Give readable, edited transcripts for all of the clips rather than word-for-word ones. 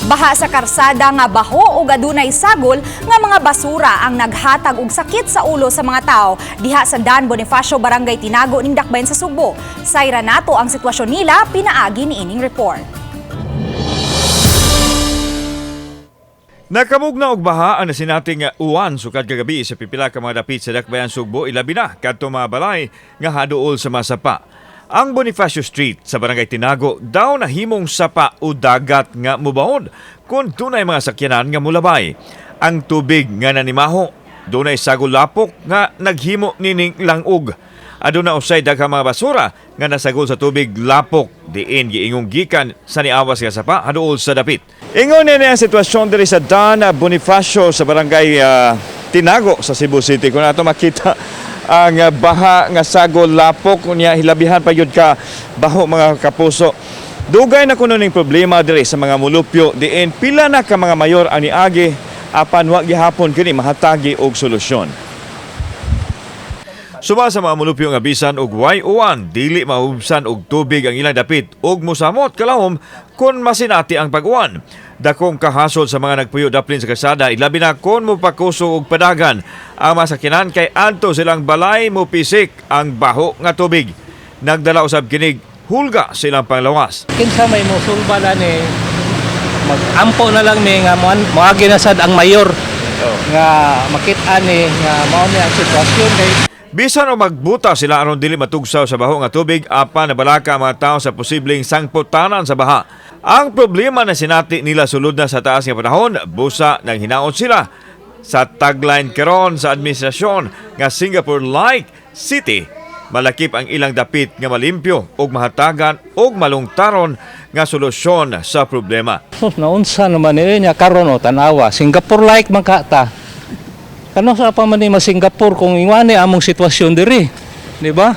Baha sa karsada nga baho ug adunay sagol nga mga basura ang naghatag og sakit sa ulo sa mga tao diha sa Dan Bonifacio, Barangay Tinago ning Dakbayan sa Sugbo. Sayra nato ang sitwasyon nila pinaagi niining report. Nakamugna og baha ang nasinating uwan sukad kagabi sa pipila ka mga dapit sa Dakbayan Sugbo, ilabi na kadto mga balay nga haduol sa masapa. Ang Bonifacio Street sa Barangay Tinago daw nahimong sapa o dagat nga mubaon kung dunay mga sakyanan nga mulabay. Ang tubig nga nanimaho, dunay sagol lapok nga naghimo nining langog. Aduna usay daghang mga basura nga nasagol sa tubig lapok diin giingong gikan sa niawas nga sapa haduol sa dapit. Ingon ni ang sitwasyon diri sa Dan Bonifacio sa Barangay Tinago sa Cebu City. Kung ato makita ang baha nga sagol lapok, unya hilabihan pa gyud ka baho, mga kapuso. Dugay na kuno ning problema diri sa mga mulupyo diin pila na ka mga mayor ang niagi apan wa gihapon kini mahatagi og solusyon. Suba sa mga mulupyo nga bisan og way uwan, dili mahubsan og tubig ang ilang dapit ug musamot kalahom kon masinati ang pag-uwan. Dakong kahasol sa mga nagpuyo daplin sa kasada, ilabi na kon mopakuso og padagan ang masakinan kay adto silang balay mopisik ang baho nga tubig. Nagdala usab kinig hulga sa ilang panglawas. Kinsa may mosulba na ni, magampo na lang ni nga moagi na sad ang mayor nga makit-an ni nga mao ni ang sitwasyon kay Bisan o magbuta sila aron dili matugsaw sa baho nga tubig, apan nabalaka ang mga tao sa posibleng sangputanan sa baha. Ang problema na sinati nila sulod na sa taas nga panahon, busa nang hinaot sila sa tagline karon sa administrasyon nga Singapore-like city. Malakip ang ilang dapit nga malimpyo ug mahatagan og malungtaron nga solusyon sa problema. Sus, naunsa naman ni niya karon, o tanawa, Singapore like man ka ta. Kano sa pa man ni ma Singapore kung ingani among sitwasyon diri, di ba?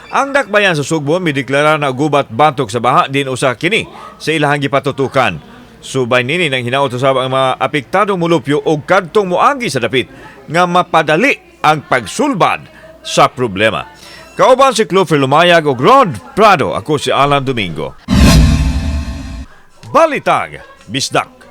Ang Dakbayan sa Sugbo mideklara na gubat batok sa baha din usa kini sa ilahang gipatutukan. Subay nini nang hinaot usab ang mga apektadong mulupyo og kadtong moagi sa dapit nga mapadali ang pagsulbad sa problema. Kauban si Clover Lumayag og Rod Prado, ako si Alan Domingo. Balitag, Bisdak.